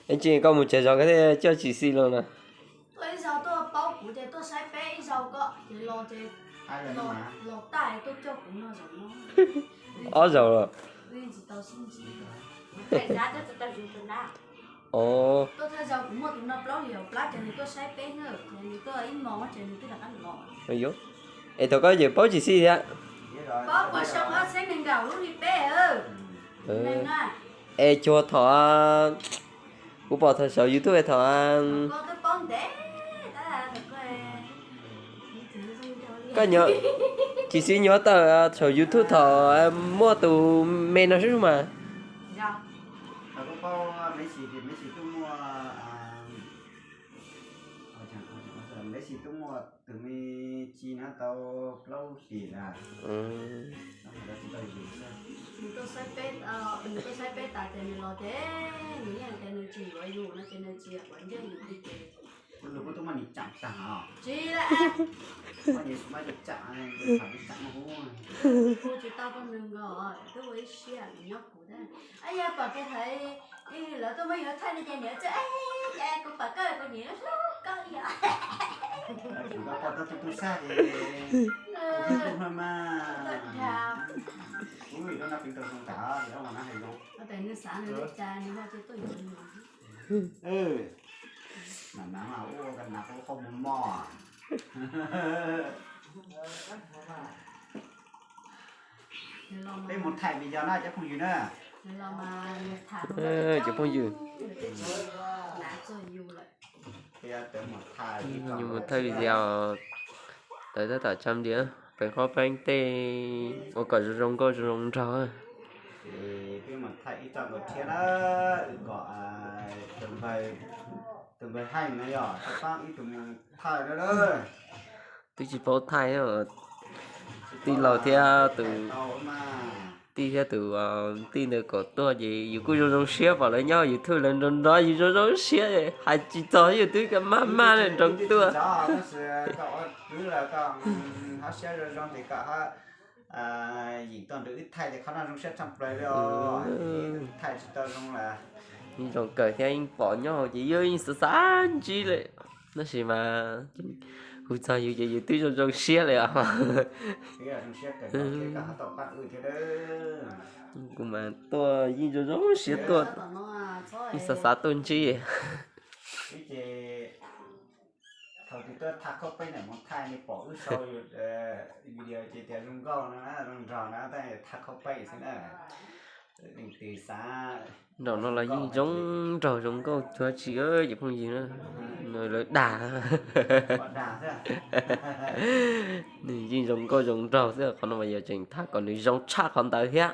Es tsis koj mus tsawg zaus koj thiaj coj Tsis Xis los na? Tuaj ib zaug tuaj paub kuv ces tuaj saib peb ib zaug ko ces los ces los tag tuaj coj kuv no zaum no. Ob zaug los? Tuaj thawj zaug kuv muaj tus no plaub hlis hauv plab ces nws tuaj saib peb na, ces nws tuaj ib hmos ces nws twb rov qab los. Es thaum koj ces paub Tsis Xis thiab? Paub puas xyoo ob txhiab nees nkaum lub hli peb. Es cuag thaum kuv pom thaum saum YouTube thaum koj ntev koj nyob, Tsis Xis nyob tawm saum YouTube thaum muaj tus me no xwb mas. Thaum kuv paub Maiv Xis ces Maiv Xis twb muaj, Maiv Xis twb muaj tus me Tsis no tau plaub hlis lawm. Nws tuaj saib peb tas ces nws los ces nws yeej tias nws tsis yuav yus no ces nws tsis ua ncaj yus li ces. Kuv lus kuj twb muaj nws tseem tag os. Tsis lawm. Muaj nws tseem, kuv tsis tau koj nws nkaus, twb ua ib siab nws nyob kuv thiab. Ab, yog pom kiag thaum lawv tuaj muab yus thaij no ces niam txawj, es kuv pom koj kuv niam hlub koj li os. Kuv pom koj tu tu sab ces kuv hlub hlub mas. Kuv vim koj no peev rau zoo tas, nws xav nws li cas nws ho cia tuaj yuav nws. Mam mam ua ka nas qub qhov muag mog. Peb mus thaij video na cov phooj ywg na. Cov phooj ywg, mus thaij video tawm tab tom tsam diam pem qhov peeb tej ua kom zoo zoo nkauj zoo zoo nraug. Peb mus thaij ib txoj nkaus thiab na, kom tus npawg Heej no yog tau paab ib tug mus thaij na. Twb tsis paub thaij, tij laug thiab tus tij thiab tus tij ntawd kom tuaj ces yus kuj zoo zoo siab pom lawv nyob YouTube lawv nrov nrov yus zoo zoo siab hais tsis txog yus twb maj maj nroo tuaj. Koj ua kwv los koj hab siab zoo zoo ces koj hab yim tuaj nrog wb thaij ces qhov no zoo siab tshaj plaws li os. Thaij tsis tau zoo lawm. Yeej zoo kawg thiab yeej pom nyob hauv ces yus yeej xav xav ntsib lawm. Tab sis mas hu txog yus ces yus twb zoo zoo siab lawm os. Kuv mas tuaj yeej zoo zoo siab tuaj, yeej xav xav tuaj ntsib. Thaum twg tuaj thaij khaub peeb na, mus thaij nej pom wb sau video ces tias zoo nkauj no zoo nraug na, tab thaij khaub peeb xwb na. Leej twg xav. Nraum no los yeej zoo nraug zoo nkauj cuag tsis, cov phooj ywg na, lawv dag. Nws yeej zoo nkauj zoo nraug xwb, qhov no mas yog tseem tham kom nws zoo tshaj qhov ntawd thiab.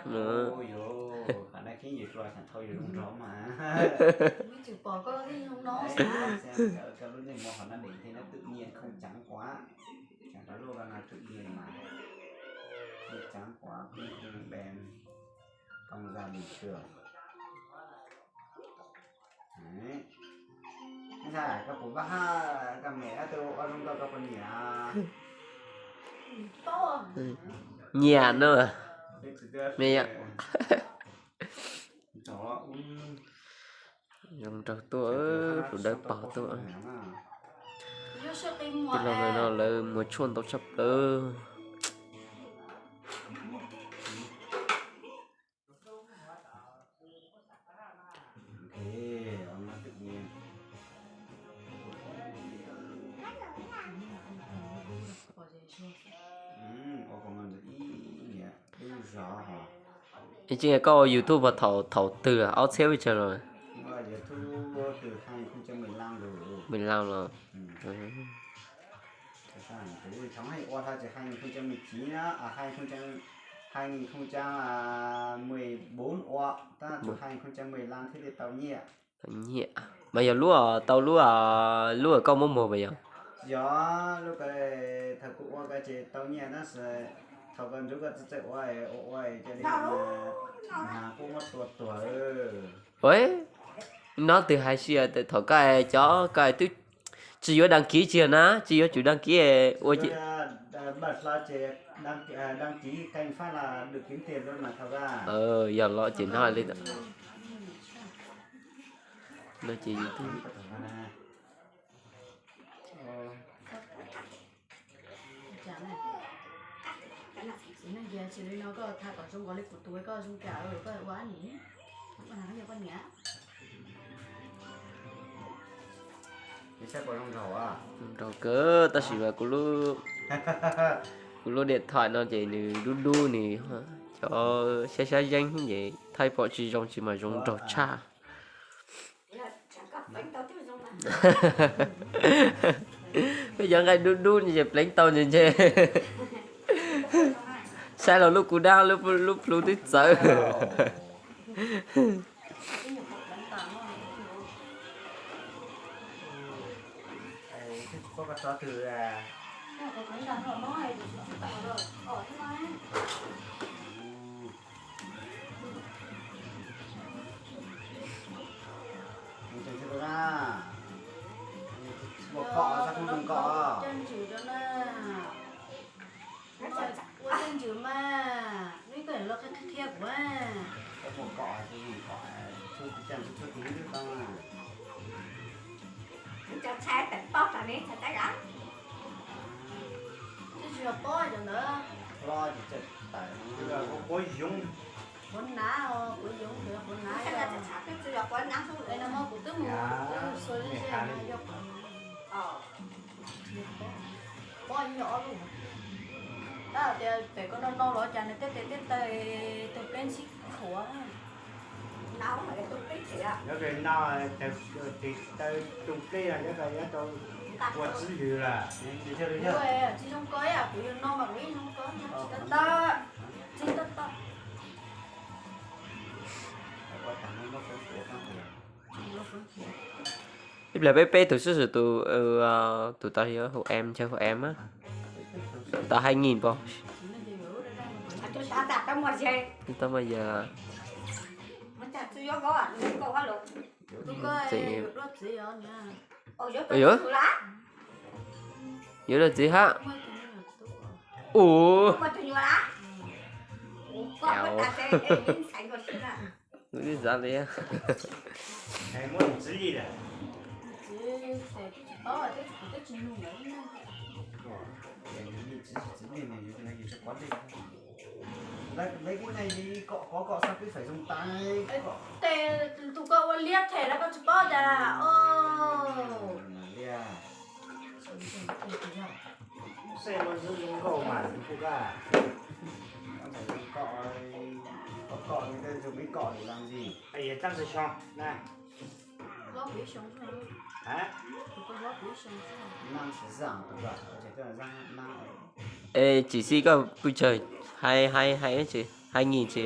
Nyiam no, me zoo nraug tuaj, tus dawb paug tuaj. Tij laug no lawv muag tshuaj ntau tshaj plaws. Tseeb koj ua YouTube thaum twg, ob txhiab peb tsawg los? Mười lăm los. Nyiam mas yog lub, tau lub, lub koj muab muag puas yog? Yog, lub thaum kuv ua ko ces tau nyiaj tab sis thaum ko ntxuv ko txawj txawj ua, ua ua ces li mas kuj muab tua tuag. Ua, no twg hais tias thaum ko cov ko twb tsis yuav đăng ký tsis yog na, tsis yuav tsum đăng ký ua ces đăng ký kênh phát là được kiếm tiền luôn mà thaum ko. Yog los ces no li ntawd. No ces YouTube. Tsis li no koj tha kom zoo nkaus li kuv tus koj zoo cas koj ua ab nim. Nraug kawg tab sis mas kuv lub, kuv lub điện thoại no ces nws dub dub, nws cov xyab xyab yeeb ces thaij pom tsis zoo tsis mas zoo nraug tshaj. Peb cov nqaij dub dub ces pleev tau ntse ntse. Saib los lub kua dab lub plhu twb txawv. Ua tej ntsws mas, neb koj los qhia qhia kuv. Twb tsis yog pob cov ntawd. Quav nav, quav yoov, quav nav. No mas kuv twb mus xua li yog quav nav. Pob yeej yog ob lub. Tab tias pem koj no no los cas nws tej tes tej taw tug pleb ntxhib khuav. Nyob pem no tes taw tug pleb no nyob rau ua txwb lws lawm. Tsis zoo ko ib yam kuv yug no mas kuv yeej zoo ko, tsis tau tau, tsis tau tau. Ib pliag peb peb tug xwb, tus, tus tod yog hu em, ntshe hu em, tus tod hai nghìn pom. Tau mas yog. Ua yuav, yuav dab tsi hab. Ua, ua twb zav li. Tes tus koj ua liab them na koj tsis paub cas. Es tsis xij koj pw tsawg, hai, hai, hai, hai nghìn tsis.